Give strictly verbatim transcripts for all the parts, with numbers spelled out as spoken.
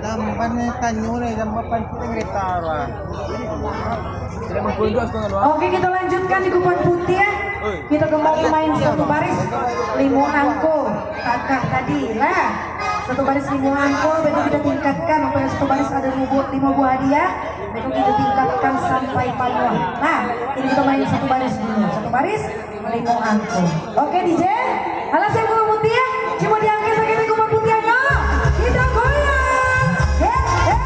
Jamban ni tanyo ni, jamban pancik ni kereta lah. Oke, kita lanjutkan di Kupang Putiah, ya. Kita kembali main satu baris, limo angko, takah tadi lah. Satu baris limo angko, beko kita tingkatkan, apo yang satu baris ado limo bu-, limo buah hadiah, beko kita tingkatkan sampai panuah. Nah, ini kita main satu baris dulu. Satu baris, limo angko. Oke, D J, alah siap Kupang Putiah, cubo diangkek saketek Kupang Putiahnyo. Kita goyang. Hei, hei.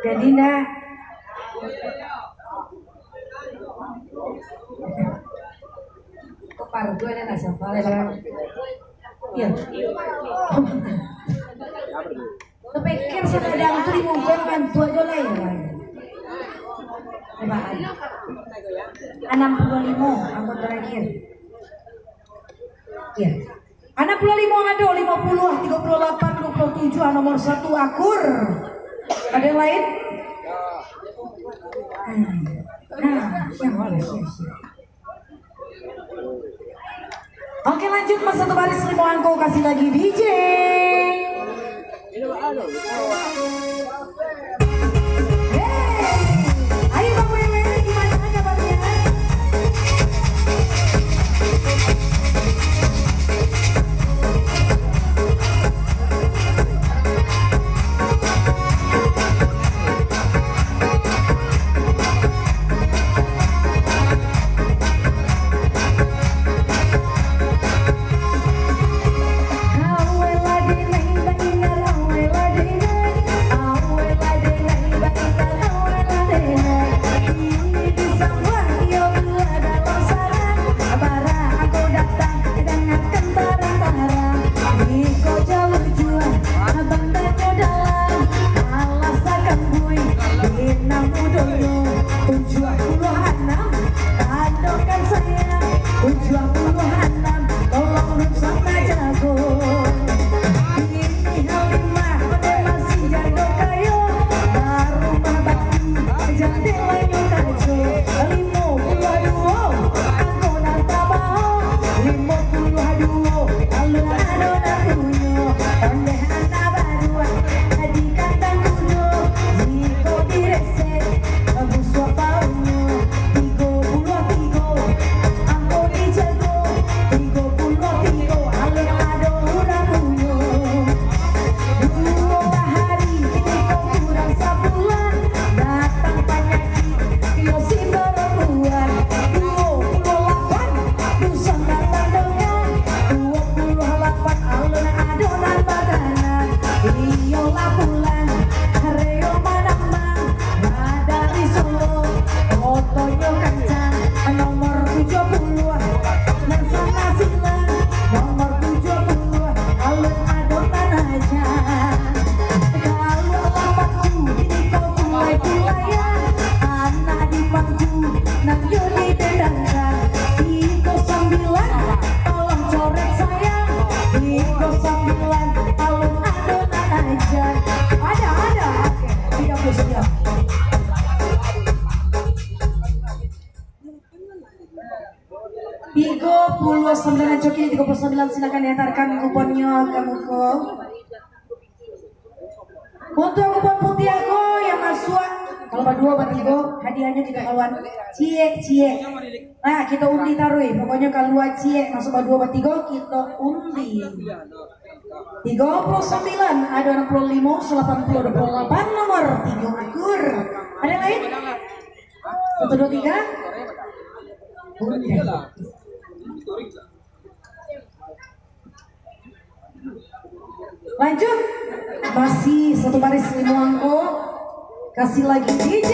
Jadi ndak. Kok pardu ada ndak siapa lah, Bang? Iya. Kepikir sudah ada tu di muka kan tua jo lah ya, Bang. Coba. Enam puluh lima, angka terakhir. Iya. Anak puluah limo ado, limo puluah, tigo puluah lapan, duo puluah tujuah, nomor satu Akur. Ada yang lain? Nah, nah, siap, siap, siap. Oke, lanjut, Mas, satu baris limo angko, kasih lagi D J. Hei, ayo Bang Wewe, gimana kabarnya? Tujuah puluah anam, tolong rusak na jago. Bini Halimah, masih jando kayo, barumah batu, jandelanyo kaco. Limo puluah duo, angko nan tabaok. Limo puluah duo, alun ado nan punyo. Ondeh anak baruak, di kandang kudo. Jiko diresek, busuak baunyo. Tigo puluah tigo, ambo dijago. Tigo puluah tigo, alun ado urang punyo. Duo hari, kini ko kurang sabulan, datang panyakik, iyo si barobuan. Duo puluah lapan, dusun nan tandokan. Duo puluah lapan, alun ado nan bakanan. Iyo lah pulang, Rio Manambang. Nah, dari Solo, kotonyo kancang, nomor tujuah puluah, nan sana silang, nomor tujuah puluah, alun ado nan aja. Kalualah paku, kini ko mulai pulayan, anak di pangku, nan yo didendangkan. Tigo sambilan, tolong coret sayang, tigo sambilan, alun ado nan aja. Ada, ada, oke, tiga puluh sembilan. Tigo puluah sambilan, Coki, tigo puluah sambilan, silakan diantarkan kuponnyo ka muko. Untuk kupon putiah ko yang masuak, kalau baduo, batigo, hadiahnyo kito kaluan. Ciek, ciek. Nah, kito undi taruih. Pokoknyo kalua ciek, masuak baduo, batigo, kito undi. Tigo puluah sambilan, ado anam puluah limo, salapan puluah, duo puluah lapan, nomor tigo Akur. Ada lain? Satu, dua, tiga. Undi. Lanjut. Masih satu baris limo angko. Kasih lagi D J.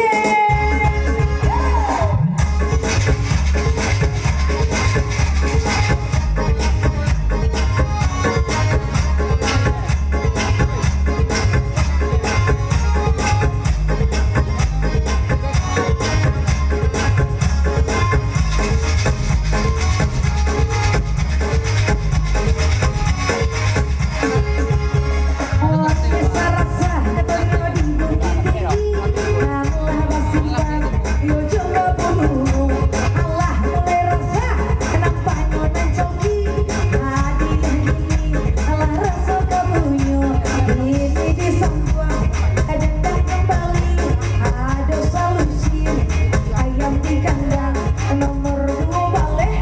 Ayam di kandang, nomor duo baleh,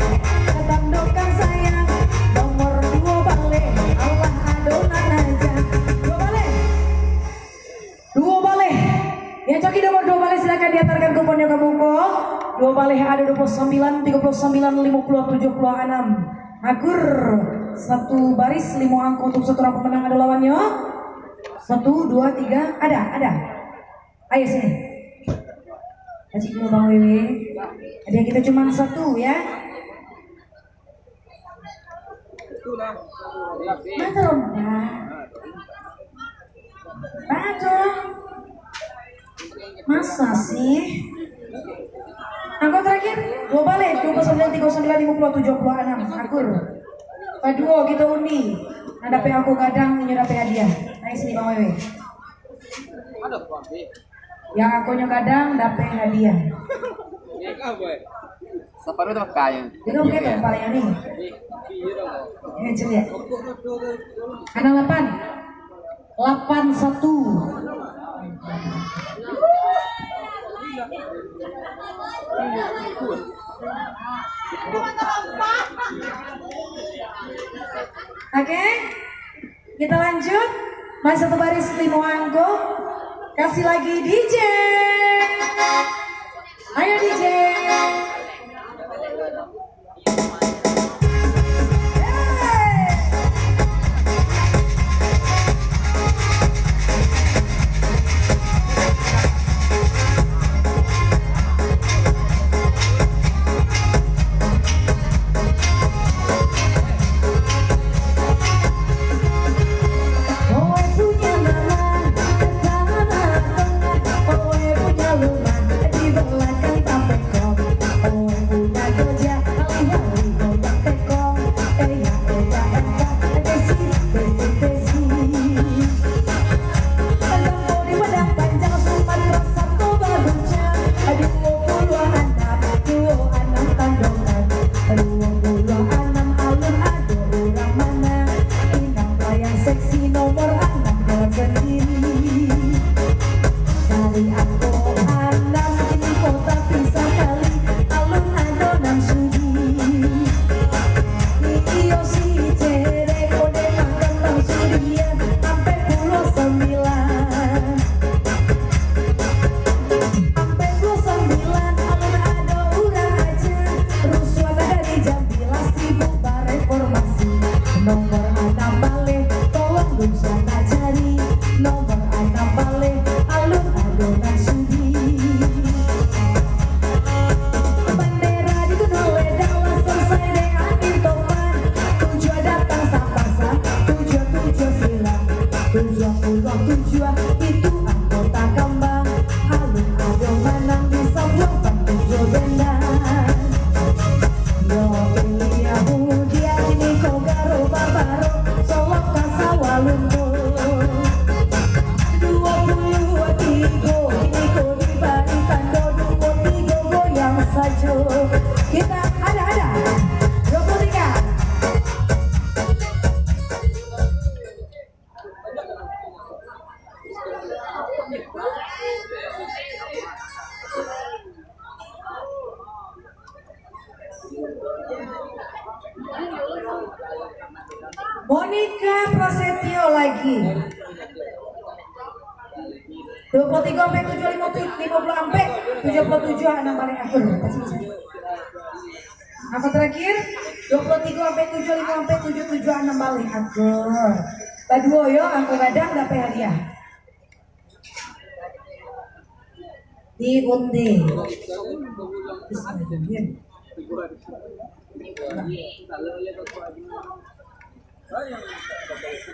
tandokan sayang, nomor duo baleh, alah ado nan aja. Duo baleh. Duo baleh. Yang Coki nomor duo baleh, silakan diantarkan kuponnyo ka muko. Duo baleh ado duo puluah sambilan, tigo puluah sambilan, limo puluah, tujuah puluah anam. Akur, satu baris limo angko untuk satu urang pemenang, ado lawannyo. Satu, dua, tiga, ada, ada. Ayo sini. Kasih dulu Bang Wewe. Hadiah kita cuma satu ya. Mantap, Bang. Bagus. Masa sih? Angko terakhir, duo baleh, duo kosong sembilan tigo sembilan limo puluah tujuah puluah anam, akur. Paduo kito undi, nan dapek angko gadang, inyo dapek hadiah. Naik sini, Bang Wewe. Yang angkonyo gadang, dapek hadiah. Saparuah tu makanya. Dengar bukan tu kepala yang ni? Eh, celiak. Anak lapan. Lapan satu. Oke, kita lanjut. Masih satu baris limo angko. Kasih lagi D J. Ayo D J. Pelayan seksi nomor anam jalan sendiri. Dari angko anam kini ko tapi sakali alun ado nan sudi. Iyo si cerek ko demang kantang sudian ampek puluah sambilan. Ampek puluah sambilan alun ado urang aja, rusuah dari jam Bila sibuk bareformasi, nomor anam baleh, tolong dunsanak cari. Nomor anam baleh, alun ado nan sudi. Bandera di gunung ledak, lah selesai dek angin topan. Tujuah datang sapasang, tujuah-tujuah silang. Tujuah puluah tujuah itu anggota kambang. Alun ado manang di sambuang patujuah bendang. Yo pilih Yahudia, kini ko Garo babaro, Solok ka Sawah Lunto. Duo puluah tigo, kini ko dibari tando, duo tigo goyang sajo. Kita ada, ada. Duo puluah tiga. Monica Prasetyo lagi. Duo puluah tigo ampek tujuah limo, limo puluah ampek tujuah puluah tujuah, anam baleh akur. Angka terakhir, duo puluah tigo ampek tujuah limo ampek tujuah tujuah anam baleh akur. Baduo yo, angko gadang dapek hadiah. Diundi.